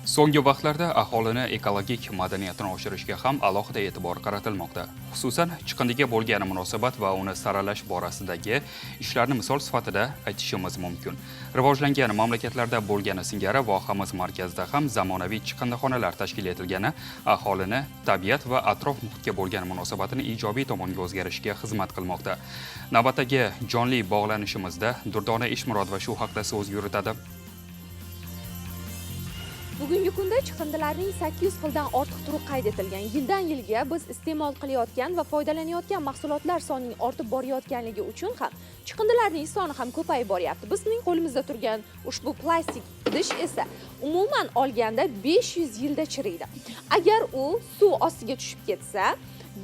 So'nggi vaqtlarda aholini ekologik madaniyatini oshirishga ham alohida e'tibor qaratilmoqda. Xususan, chiqindiga bo'lgan munosabat va uni saralash borasidagi ishlarni misol sifatida aytishimiz mumkin. Rivojlangan mamlakatlarda bo'lgani singari vohamiz markazida ham zamonaviy chiqindixonalar tashkil etilgani aholini tabiat va atrof muhitga bo'lgan munosabatini ijobiy tomonga o'zgarishiga xizmat qilmoqda. Navbatdagi jonli bog'lanishimizda Durdona Eshmurodova shu haqda so'z yuritadi. Bugungi kunda chiqindilarning 800 xildan ortiq turi qayd etilgan. Yildan yilga biz iste'mol qilayotgan va foydalanayotgan mahsulotlar sonining ortib borayotganligi uchun ham chiqindilarning soni ham ko'payib boryapti. Bizning qo'limizda turgan ushbu plastik idish esa umuman olganda 500 yilda chiriydi. Agar u suv ostiga tushib ketsa,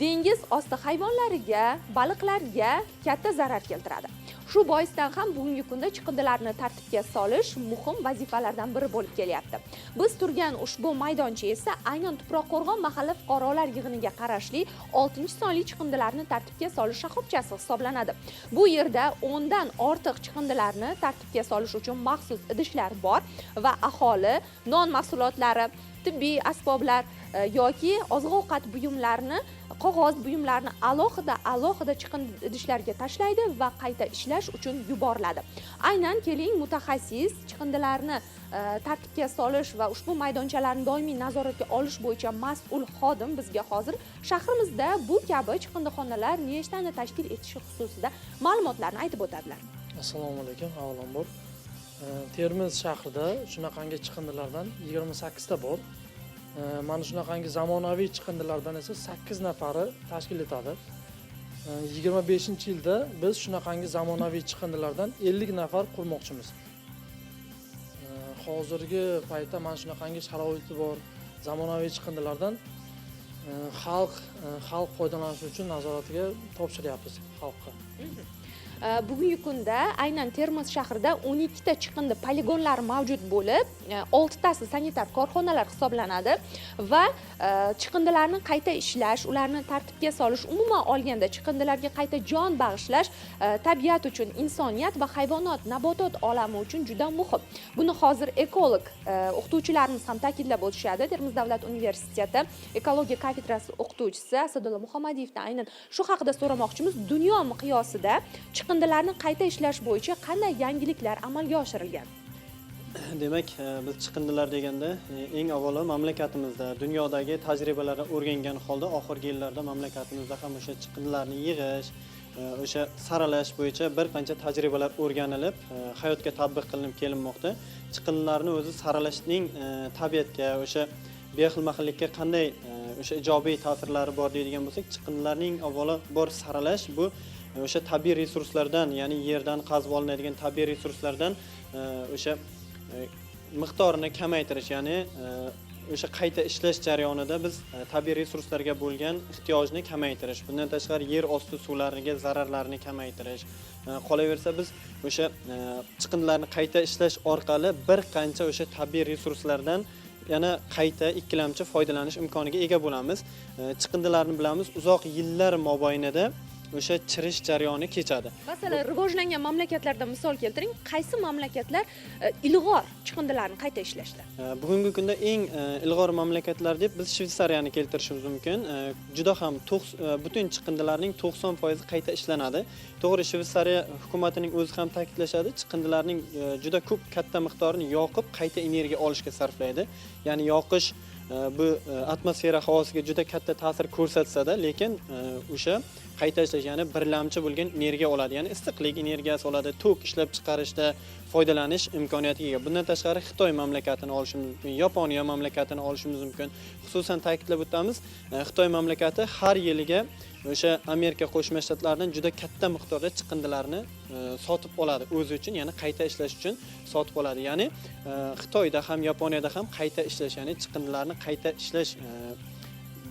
dengiz osti hayvonlariga, baliqlarga katta zarar keltiradi. Shu boisdan ham bugungi kunda chiqindilarni tartibga solish muhim vazifalardan biri bo'lib kelyapti. Biz turgan ushbu maydoncha esa aynan Tuproqqo'rg'on mahalla fuqarolar yig'iniga qarashli 6-sonli chiqindilarni tartibga solish shoxobchasi hisoblanadi. Bu yerda 10 dan ortiq chiqindilarni tartibga solish uchun maxsus idishlar bor va aholi non mahsulotlari, tibbiy asboblar yoki oziq-ovqat buyumlarini, qog'oz buyumlarini alohida alohida chiqindi idishlarga tashlaydi va qayta ishlash uchun yuboriladi. Aynan keling, mutaxassis, chiqindilarni tartibga solish va ushbu maydonchalarni doimiy nazoratga olish bo'yicha mas'ul xodim bizga hozir shahrimizda bu kabi chiqindixonalar nechtani tashkil etishi xususida ma'lumotlarni aytib o'tadilar. Assalomu alaykum. Avvalambor, Termiz shahrida shunaqangi chiqindilardan 28 ta bor. Mana shunaqangi zamonaviy chiqindilardan esa 8 nafari tashkil etadi. 25-yilda biz shunaqangi zamonaviy chiqindilardan 50 nafar qurmoqchimiz. Hozirgi paytda mana shunaqangi sharoiti bor zamonaviy chiqindilardan xalq foydalanishi uchun nazoratiga topshiryapmiz xalqqa. Bugungi kunda aynan Termiz shahrida 12 ta chiqindi poligonlari mavjud bo'lib, 6 tasi sanitar korxonalar hisoblanadi va chiqindilarni qayta ishlash, ularni tartibga solish, umuman olganda chiqindilarga qayta jon bag'ishlash tabiat uchun, insoniyat va hayvonot, nabotot olami uchun juda muhim. Buni hozir ekolog o'qituvchilarimiz ham ta'kidlab o'tishadi. Termiz davlat universiteti ekologiya kafedrasi o'qituvchisi Asadulla Muhammadiyevdan aynan shu haqida so'ramoqchimiz. Dunyo miqyosida chiqindilarni qayta ishlash bo'yicha qanday yangiliklar amalga oshirilgan? Demak, biz chiqindilar deganda eng avvalo mamlakatimizda dunyodagi tajribalarni o'rgangan holda oxirgi yillarda mamlakatimizda ham o'sha chiqindilarni yig'ish, o'sha saralash bo'yicha bir qancha tajribalar o'rganilib, hayotga tatbiq qilinib kelinmoqda. Chiqindilarni o'zi saralashning tabiatga, o'sha bexilma-xillikka qanday o'sha ijobiy ta'sirlari bor deydigan bo'lsak, chiqindilarning avvalo bor saralash bu o'sha tabiiy resurslardan, ya'ni yerdan qazib olinadigan tabiiy resurslardan o'sha miqdorini kamaytirish, ya'ni o'sha qayta ishlash jarayonida biz tabiiy resurslarga bo'lgan ehtiyojni kamaytirish, bundan tashqari yer osti suvlariga zararlarni kamaytirish. Qolaversa, biz o'sha chiqindilarni qayta ishlash orqali bir qancha o'sha tabiiy resurslardan yana qayta ikkilamchi foydalanish imkoniga ega bo'lamiz. Chiqindilarni bilamiz, uzoq yillar mobaynida o'sha chirish jarayoni kechadi. Masalan, rivojlangan mamlakatlardan misol keltiring. Qaysi mamlakatlar ilg'or chiqindilarni qayta ishlashda? Bugungi kunda eng ilg'or mamlakatlar deb biz Shvetsariyani keltirishimiz mumkin. Juda ham butun chiqindilarning 90% qayta ishlanadi. To'g'ri, Shvetsariya hukumatining o'zi ham ta'kidlashadi, chiqindilarning juda ko'p katta miqdorini yoqib, qayta energiya olishga sarflaydi. Ya'ni yoqish bu atmosfera havosiga juda katta ta'sir ko'rsatsada, lekin o'sha qayta ishlash, ya'ni birlamchi bo'lgan energiya oladi, ya'ni issiqlik energiyasi oladi, tok ishlab chiqarishda foydalanish imkoniyatiga ega. Bundan tashqari Xitoy mamlakatini olishimiz mumkin, Yaponiya mamlakatini olishimiz mumkin. Xususan ta'kidlab o'tamiz, Xitoy mamlakati har yiliga o'sha Amerika Qo'shma Shtatlaridan juda katta miqdorda chiqindilarni sotib oladi o'zi uchun, ya'ni qayta ishlash uchun sotib oladi. Ya'ni Xitoyda ham, Yaponiyada ham qayta ishlash, ya'ni chiqindilarni qayta ishlash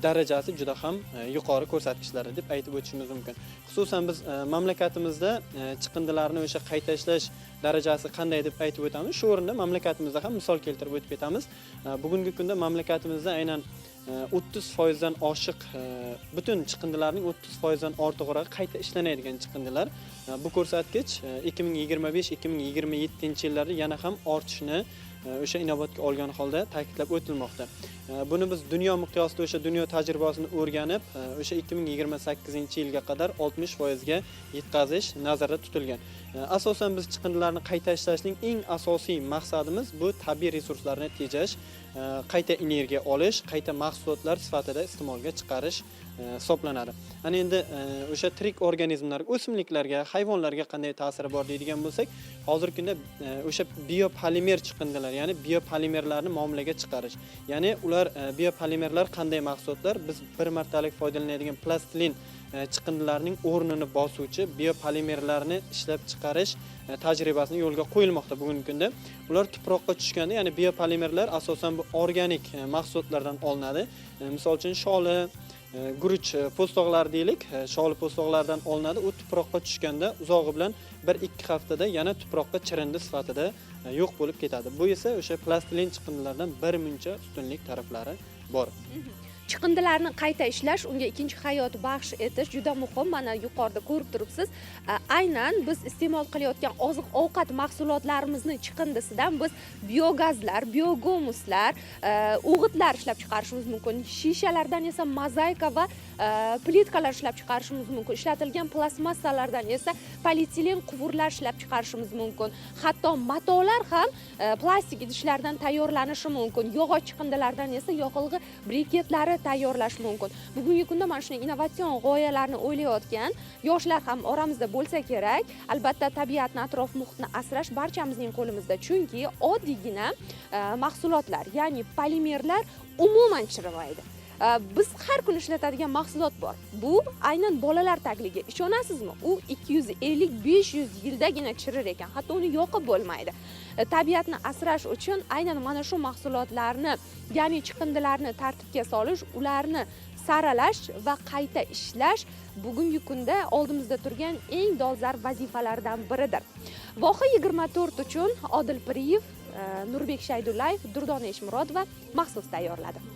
darajasi juda ham yuqori ko'rsatkichlarda deb aytib o'tishimiz mumkin. Xususan biz mamlakatimizda chiqindilarni o'sha qayta ishlash darajasi qanday deb aytib o'tamiz. Shu o'rinda mamlakatimizda ham misol keltirib o'tib ketamiz. Bugungi kunda mamlakatimizda aynan 30% dan oshiq, butun chiqindilarning 30% dan ortig'irog'i qayta ishlanadigan chiqindilar. Bu ko'rsatkich 2025-2027 yillarda yana ham ortishini o'sha inobatga olgan holda ta'kidlab o'tilmoqda. Buni biz dunyo miqyosida o'sha dunyo tajribasini o'rganib, o'sha 2028-yilga qadar 60% ga yetkazish nazarda tutilgan. Asosan biz chiqindilarni qayta ishlashning eng asosiy maqsadimiz bu tabiiy resurslarni tejash, qayta energiya olish, qayta mahsulotlar sifatida iste'molga chiqarish hisoblanadi. Ana endi o'sha tirik organizmlar, o'simliklarga, hayvonlarga qanday ta'siri bor deydigan bo'lsak, hozirgi kunda o'sha biopolimer chiqindilar, ya'ni biopolimerlarni muomalaga chiqarish. Ya'ni ular biopolimerlar qanday mahsulotlar? Biz bir martalik foydalanadigan plastilin chiqindilarning o'rnini bosuvchi biopolimerlarni ishlab chiqarish tajribasini yo'lga qo'yilmoqda bugungi kunda. Ular tuproqqa tushganda, ya'ni biopolimerlar asosan bu organik mahsulotlardan olinadi. Misol uchun sholi, guruch po'stlog'lari deylik, sholi po'stlog'laridan olinadi. U tuproqqa tushganda uzog'i bilan 1-2 haftada yana tuproqqa chirindi sifatida yo'q bo'lib ketadi. Bu esa o'sha plastilin chiqindilardan bir muncha ustunlik taraflari bor. Chiqindilarni qayta ishlash, unga ikkinchi hayot baxsh etish juda muhim. Mana yuqorida ko'rib turibsiz. Aynan biz iste'mol qilayotgan oziq-ovqat mahsulotlarimizni chiqindisidan biz biogazlar, biogumuslar, o'g'itlar ishlab chiqarishimiz mumkin. Shishalardan esa mozaika va plitkalar ishlab chiqarishimiz mumkin. Ishlatilgan plastmassalardan esa polietilen quvurlar ishlab chiqarishimiz mumkin. Hatto matolar ham plastik idishlardan tayyorlanishi mumkin. Yog'och chiqindilaridan esa yoqilg'i briketlari tayyorlash mumkin. Bugungi kunda mana shunday innovatsion g'oyalarni o'ylayotgan yoshlar ham oramizda bo'lsa kerak. Albatta tabiatni, atrof muhitni asrash barchamizning qo'limizda, chunki oddiygina mahsulotlar, ya'ni polimerlar umuman chirimaydi. Biz har kuni ishlatadigan mahsulot bor. Bu aynan bolalar tagligi. Ishonasizmi? U 250-500 yildagina chirir ekan. Hatto uni yoqib bo'lmaydi. Tabiatni asrash uchun aynan mana shu mahsulotlarni, ya'ni chiqindilarni tartibga solish, ularni saralash va qayta ishlash bugungi kunda oldimizda turgan eng dolzarb vazifalardan biridir. Voha 24 uchun Odil Piriyev, Nurbek Shaydullayev, Durdona Eshmurodova maxsus tayyorladi.